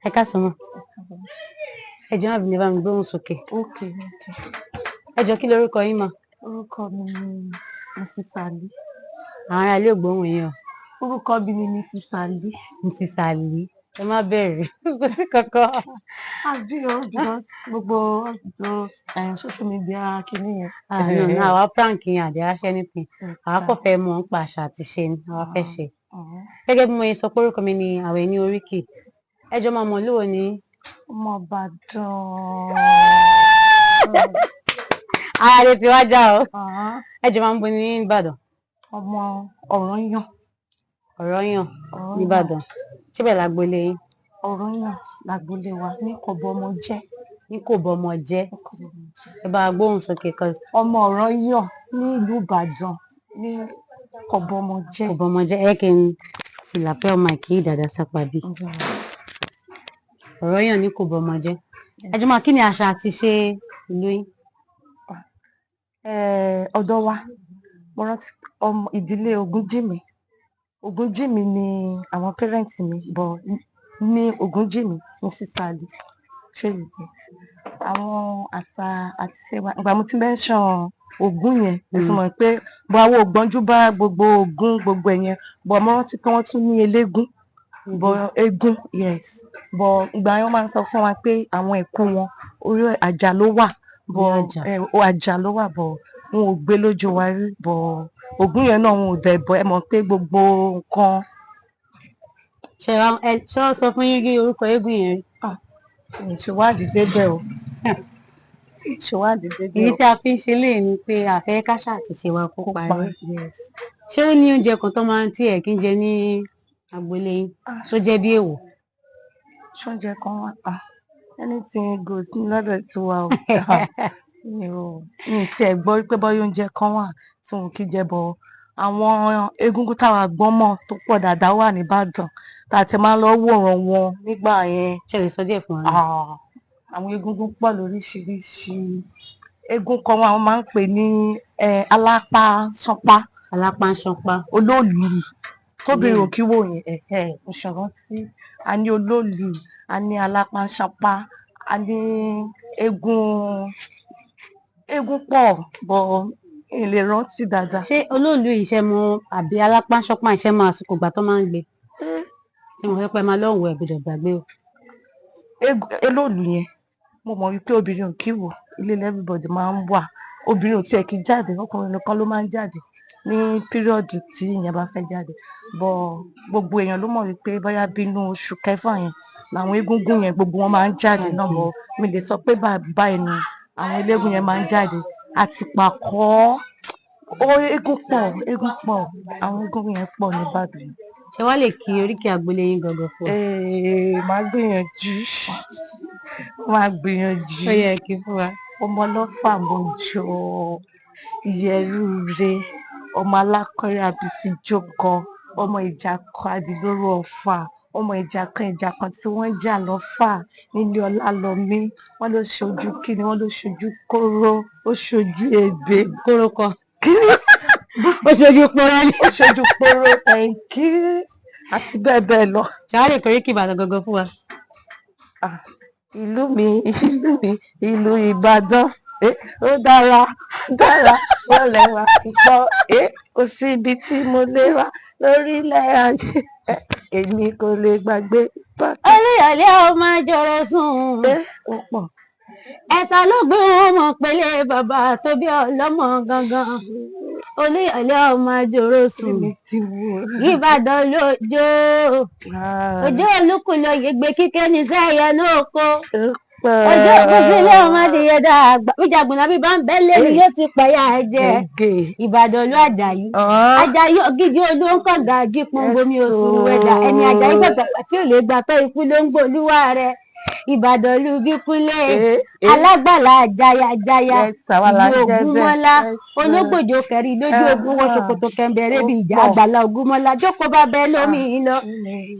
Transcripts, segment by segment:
Ẹ káàsán ma. Ẹ jọ̀ọ́, má bínú, ẹ bá mi gbóhùn sókè. Okay. Ẹ jọ̀ọ́, kí lorúkọ yín mà? Orúkọ mi ni Mrs. Ali. Àwọn ará ilé ò gbóhùn yín o. Orúkọ mi ni Mrs. Ali. Mrs. Ali, ẹ má bẹ̀rù, kò sí kankan. Àbí o, because gbogbo those social media kìíní yẹn. Ah, no, no, àwa prank yín àdé aṣẹ anything. Àwa kò fẹ́ mọ̀ nípa àṣà àti ìṣe ni àwa fẹ́ ṣe. Gẹ́gẹ́ bí mo ṣe sọ pé orúkọ mi ni Àwẹ̀ní Oríkì. Ẹ jọ̀ọ́ máa mọ̀ lóò ní. Ọmọ Ìbàdàn. Ara lè ti wá já o. Ẹ jọ̀ọ́, máa ń bo ní Ìbàdàn. Ọmọ Ọ̀rànyàn. Ọ̀rànyàn Ọ̀rànyàn. nìbàdàn. Ṣé bẹ́ẹ̀ lágboolé yín? Ọ̀rànyàn lágboolé wa ní Kòbọ́mọjẹ́. Ní kò bọ́mọ jẹ́. Ní Kòbọ́mọjẹ́. Ẹ bá wa gbóhùn sókè cause Ọmọ Ọ̀rànyàn ní ìlú Ìbàdàn ní Kòbọ́mọjẹ́. Kò bọ́mọ jẹ́. Ẹ kí n ìlàpẹ́ ọmọ kì í dàda sápá bí. Ọ̀rànyàn ní kò bọ́mọ jẹ́. Ẹ jọ̀ọ́ máa, kí ni àṣà àti ìṣe ìlú yín? Ọ̀dọ̀ wa, mo rántí ọmọ ìdílé Ògúnjìmí. Ògúnjìmí ni àwọn parents mi, but ní Ògúnjìmí, Mrs. Ali. Ṣé you get? Àwọn àṣà àti ìṣe wa, ìgbà mo ti mention Ògún yẹn, ẹ ti mọ̀ pé bó àwọn ògbọ́njú bá gbogbo Ògún gbogbo ẹ̀ yẹn, but mo rántí pé wọ́n tún ní eléégún, but eégún, yes. But ìgbà yẹn wọ́n máa ń sọ fún wa pé àwọn ẹ̀kú wọn orí àjà ló wà, but àjà. Àjà ló wà, but wọn ò gbé lójú wa rí, but Ògún yẹn náà wọn ò dẹ̀ bọ̀, ẹ mọ̀ pé gbogbo nǹkan. Ṣé wá ẹ ṣé wọ́n sọ fún yín kí orúkọ eégún yẹn rí? Ah, mi ò ṣèwádìí débẹ̀ o. Ṣèwádìí débẹ̀ Èyí o. tí a fi ń ṣe léyìí ni pé a fẹ́ káṣà àti ìṣe wa kó Kó parí. parí, yes. Ṣé ó ní oúnjẹ kan tó máa ń tí ẹ kí ń jẹ ní agboolé yín tó jẹ́ bí èèwọ̀? Ṣóúnjẹ kan wà? Ah, anything goes ní lọ́dọ̀ tiwa o. Mi ò tiẹ̀ gbọ́ pé bóyá oúnjẹ kan wà tí wọn kì í jẹ, but àwọn egúngún táwa gbọ́n mọ̀ tó pọ̀ dáadáa wà ní Ìbàdàn tá a ti máa ń lọ wòran wọn nígbà yẹn. Ṣé ẹ lè sọ díẹ̀ fún wa náà? Ah, àwọn egúngún pọ̀ lóríṣiríṣi. Eégún kan wà, wọ́n máa ń pè ní alápá ṣánpá. Alápá ń ṣánpá. Olóòlù tóbìnrin ò kí wò yẹn, ẹ̀hẹ́, mo ṣèrántí. A ní olóòlù, a ní alápá ṣánpá, a ní eégún. Eégún pọ̀, but mi ò lè rántí dáadáa. Ṣé olóòlù yìí ṣe mọ àbí alápá ń ṣánpá ṣe mọ àsìkò ìgbà tó máa ń gbé? Tí mo fẹ́ pẹ́ máa lọ́hùn ẹ̀ gbọ́dọ̀ gbàgbé o. Olóòlù yẹn, mo mọ̀ wípé obìnrin ò kí wò, ilé everybody máa ń wà. Obìnrin ò tiẹ̀ kí jáde, ọkùnrin nìkan ló máa ń jáde ní period tí ìyẹn bá fẹ́ jáde. But gbogbo èèyàn ló mọ̀ wípé bóyá bínú oṣù kẹfà yẹn làwọn egúngún yẹn gbogbo wọn máa ń jáde náà, but mi lè sọ pé báyìí ni àwọn eléégún yẹn máa ń jáde. Àti pàkọ́ ó, eégún pọ̀, eégún pọ̀, àwọn eégún yẹn pọ̀ ní Ìbàdàn. Ṣé wàá lè kí oríkì agboolé yín gangan fún wa? Màá gbìyànjú, màá gbìyànjú. Ó yẹ kí fún wa. Ọmọ ọlọ́fà mọ́jọ, ìyẹrúure, ọmọ alákọ̀rẹ́ àbísí jókòó, ọmọ ìjàkan adìlóró ọ̀fà, ọmọ ìjàkan ìjàkan tí wọ́n ń jà lọ́fà nílé Ọlálọmí. Wọ́n ló ṣojú kíni, wọ́n ló ṣojú kóró, ó ṣojú ebè. Kóró kọ. Ó ṣojú pọ́nrọ́ ni. Ó ṣojú póró, thank you, àti bẹ́ẹ̀ bẹ́ẹ̀ lọ. Ṣé wàá lè kí oríkì Ìbàdàn gangan fún wa? Ah, ìlú mi, ìlú mi, ìlú Ìbàdàn, ó dára dára, ó lẹ́wà púpọ̀, kò sí ibi tí mo lè wà lórílẹ̀ ayé, èmi kò lè gbàgbé Ìbàdàn. Olúyọ̀lé ọmọ àjọrò sùn. Ó pọ̀. Ẹ̀sà ló gbé wọn mọ̀ pẹ̀lẹ́ bàbá tó bí ọlọ́mọ gangan. Olúyọ̀lé ọmọ àjọrò sùn. Èmi ti wù. Ìbàdàn lójó. Òjò olúkúlò yegbe kíkẹ́ ní sẹ́yẹ ní oko. Ojú òkúsílẹ̀ ọmọdé yẹn dàgbà. Ìjàgbọ̀n lábí bá ń bẹ́ lé ni yóò ti pẹ̀yà ẹ jẹ. Ìbàdàn ló Àjàyí. Àjàyí ògidì olóńkọ̀gà jípọn bomi oṣù wẹ̀dà. Ẹni Àjàyí gbàgbà tí ò lè gbà tó ikú ló ń gbòlúwà rẹ̀. Ìbàdàn lu Bíkúnlé. Alágbàlá jayajaya. Ìlú Ògúnmọ́lá. Ológbòjò kẹrí lójú ogun wọ ṣòkòtò kẹ̀ǹbẹ̀rẹ̀ bí ìjà àgbàlá Ògúnmọ́lá. Jókòó bá bẹ lómi lọ.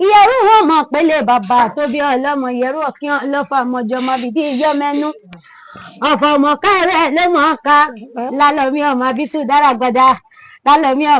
Ìyẹ̀rù wọn mọ̀ pélé bàbá tó bí ọlọ́mọ ìyẹ̀rù ọ̀kín ọlọ́fà mọ̀jọ́ mọ́ bíbí iyọ́ mẹ́nu. Ọ̀fọ̀ mọ̀ọ́ká rẹ̀ ló mọ̀ọ́ká. Lálọ́mí ọmọ Abitu dára gbada. Lálọ́mí ọmọ.